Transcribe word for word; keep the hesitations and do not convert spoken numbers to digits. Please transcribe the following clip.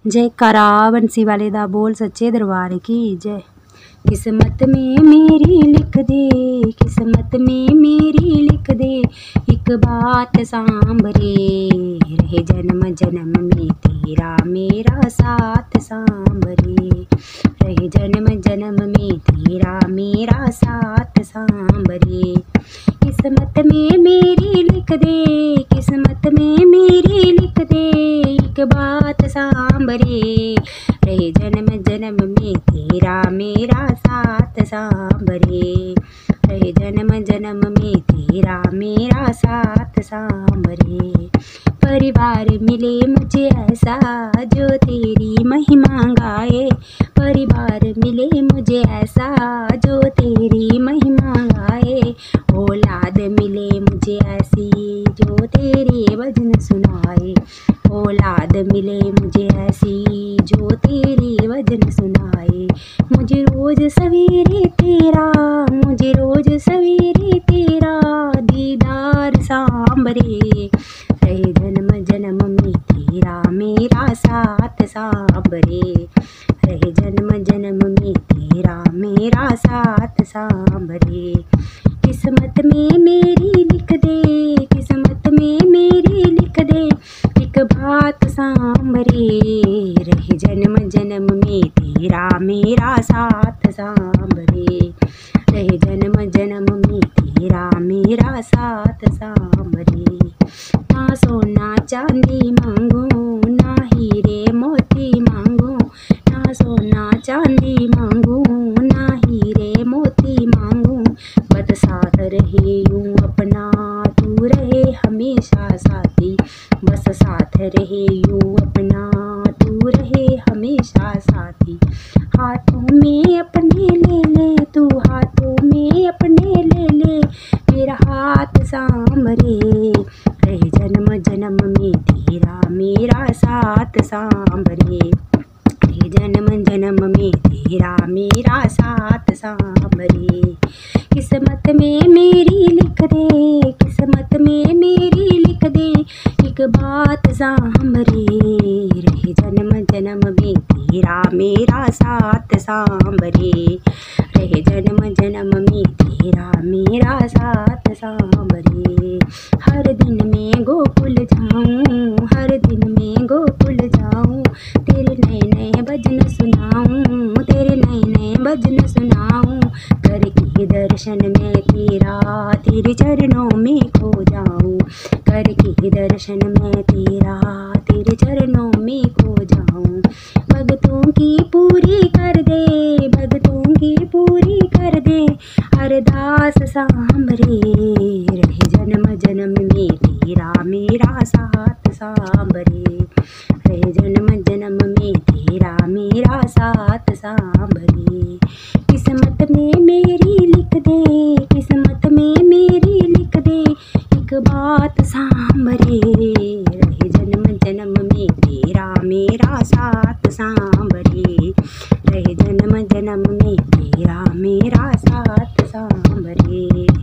जयकारा बंसी वाले दा, बोल सच्चे दरबार की जय। किस्मत में मेरी लिख दे, किस्मत में मेरी लिख दे, एक बात सांभरे, रहे जन्म जन्म में तेरा मेरा साथ सांभरे, रहे जन्म जन्म में तेरा मेरा साथ सांभरे। किस्मत में मेरी लिख दे, किस्मत में मेरी लिख दे, एक बात सांभरे, रहे जन्म जन्म में तेरा मेरा साथ सांभरे, रहे जन्म जन्म में तेरा मेरा साथ सांभरे। परिवार मिले मुझे ऐसा जो तेरी महिमा गाए, परिवार मिले मुझे ऐसा जो तेरी महिमा गाए, औलाद मिले मुझे ऐसी जो तेरे भजन सुनाए, औलाद मिले मुझे ऐसी जो तेरे भजन सुनाए। मुझे रोज सवेरे तेरा, मुझे रोज सवेरे तेरा दीदार सांभरे, रहे जन्म जन्म में तेरा मेरा साथ सांभरे, रहे जन्म जन्म में तेरा मेरा साथ सांभरे। किस्मत में मेरी लिख दे, किस्मत में मेरी लिख दे, एक बात सांभरे, रहे जन्म जन्म में तेरा मेरा साथ सांभरे, रहे जन्म जन्म में तेरा मेरा साथ सांभरे। ना सोना चांदी मांगू, ना हीरे मोती मांगू, ना सोना चांदी मांगू, ना हीरे मोती मांगू, बस साथ रहे यूं अपना, तू रहे हमेशा साथी, बस साथ रहे यूं अपना, तू रहे हमेशा साथी। हाथों में अपने ले ले, तू हाथों में अपने ले ले, मेरा हाथ सांभरे, रहे जन्म जन्म में तेरा मेरा साथ सांभरे, रहे जन्म जन्म में तेरा मेरा साथ सांभरे। किस्मत में मेरी लिख दे, किस्मत में मेरी लिख दे, एक बात सांभरे, रहे जन्म जन्म में तेरा मेरा साथ सांभरे, रहे जन्म जन्म में तेरा मेरा साथ सांभरे। हर दिन में गोकुल जाऊं, हर दिन में गोकुल जाऊं, तेरे नए नए भजन सुनाऊं, तेरे नए नए भजन सुनाऊं, करके दर्शन मैं तेरा, तेरे चरणों में खो जाऊं, करके दर्शन मैं तेरा, तेरे चरणों में खो जाऊं। भगतों की पूरी कर दे, भगतों की पूरी कर दे, अरदास सांभरे, रहे जन्म जन्म में तेरा मेरा साथ सांभरे, रहे जन्म जन्म में तेरा मेरा साथ सांभरे। किस्मत में मेरी लिख दे, किस्मत में मेरी लिख दे, एक बात सांभरे, रहे जन्म जन्म में तेरा मेरा साथ सांभरे, रहे जन्म जन्म में तेरा मेरा साथ सांभरे।